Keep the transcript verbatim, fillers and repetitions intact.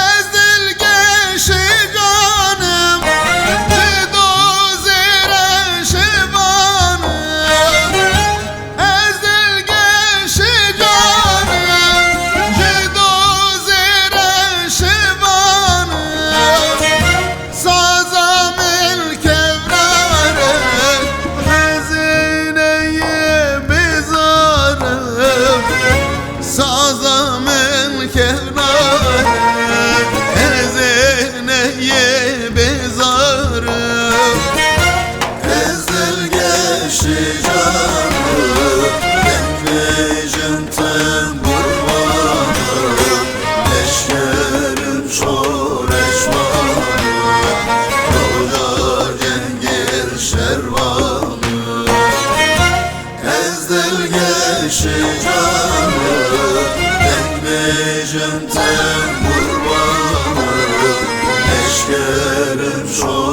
Ez dilgeşî canim, ci do zêre şivanim. Ez dilgeşî canim, ci do zêre şivanim. Saza min kevnare, hezineyê bêzare. Saza min kevnare, hezineyê bêzare. Ez dilgeşî canim, deng vejin tim qurbanım. Leşkerim şoreşmanım, roja cengir şervanım. Ez dilgeşî canim, deng vejin tim qurbanım. Leşkerim şoreşmanım.